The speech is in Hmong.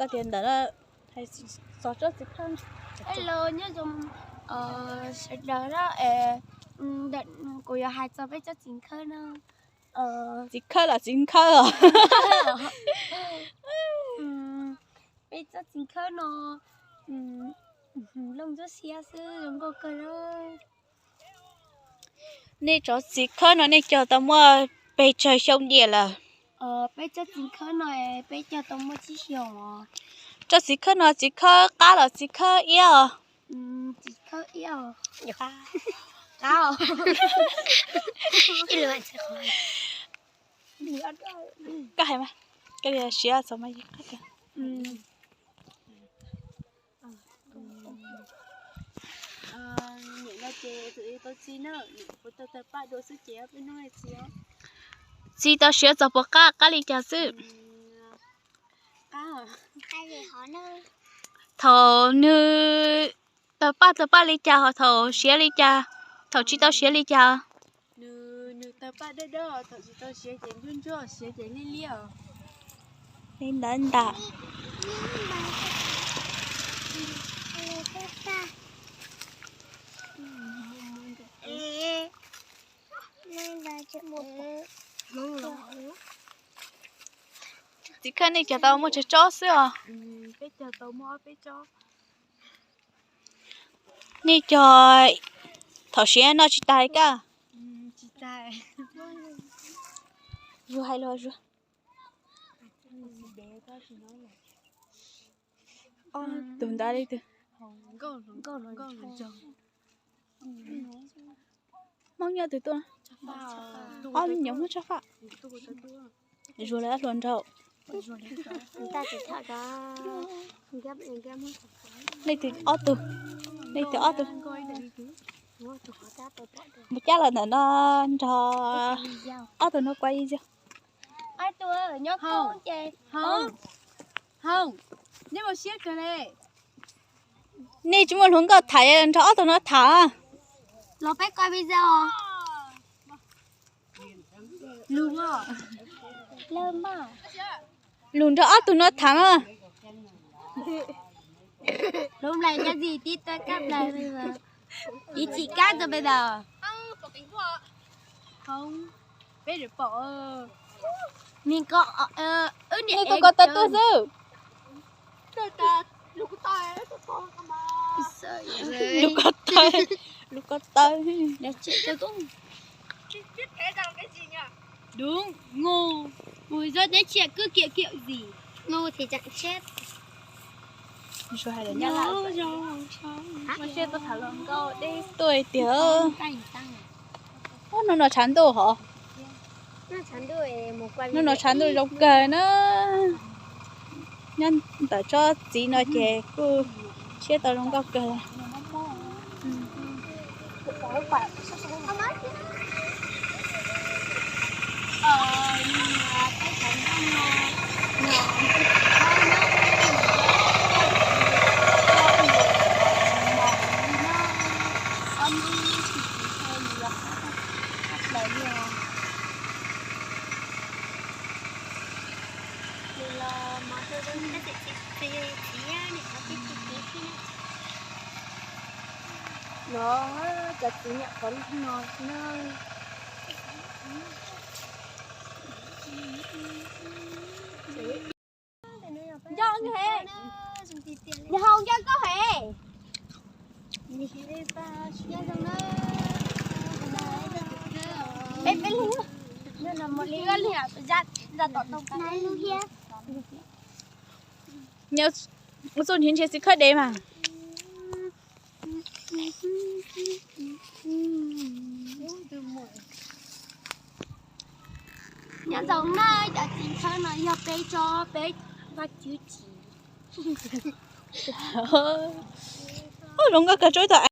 Koj tias ntawm no, hais txog tsob txiv khawb. Hello, nyob zoo sawv daws na. Ntawm kuv yuav hais txog peb tsob txiv khawb no. Txiv khawb los txiv khawb os? Peb tsob txiv khawb no loj ntsuab xiab xwb, zoo nkauj kawg na. Nej tsob txiv khawb no nej cog tau muaj pes tsawg xyoo diam lawm? Peb tsob txiv khawb no peb cog tau muaj tsib xyoos. Tsob txiv khawb no txiv khawb qab los txiv khawb iab os? Txiv khawb iab os. Qab os. Koj hais mas, koj siav txog mas. Txiv tau siav txog puas qab, qab li cas xwb? Thaum nws tawg paj tawg paj li cas, ho thaum siav li cas, thaum tsis tau siav li cas? Li ntawd ntag. Txiv khawb nej cog tau muaj tsawg tsob xwb os? Nej cog thaum siav noj tsis tas li kaj? Zuag hais los zuag. Tus ntawd li tus. Hmoob nyob twg tuaj? Ob me nyuam Hmoob tshaj faj. Zuag li ob hluas nraug. Nej twb ob tug, nej twb ob tug. Mus cab los ntawm no nrog ob tug no kuav video. Nej tsis muaj hluas nkauj tham nrog ob tug no tham. Los peb kuav video. Lug nrog ob tug no tham. Lub nplais nyob txij tib toj kab nplais, tib txim kab rau peb tau. Peb pom, nej ko ko taw tuaj xwb. Lub ko taw, lub ko taw. Đúng, ngu. Ui, dấu dế triệu cứ kiểu kiểu gì. Ngu thì chẳng chết. Hnub no tshav ntuj hov. Hnub no tshav ntuj zoo kawg na. Nyob ntawm tsob txiv no ces kuj siab tau zoo nkauj kawg. No, cov txiv nyam qhov no na. Nco nws he, nws haus nco koj he. Peb peb leeg, nyob no mus li ob leeg, za tom tau. Nyob ua txuj nrhiav nrhiav txiv khawb dev mas. Nyob ntawm no cov txiv khawb no yog peb tsob peb vaj cwv txiv. Zoo nkauj kawg tsob ib tug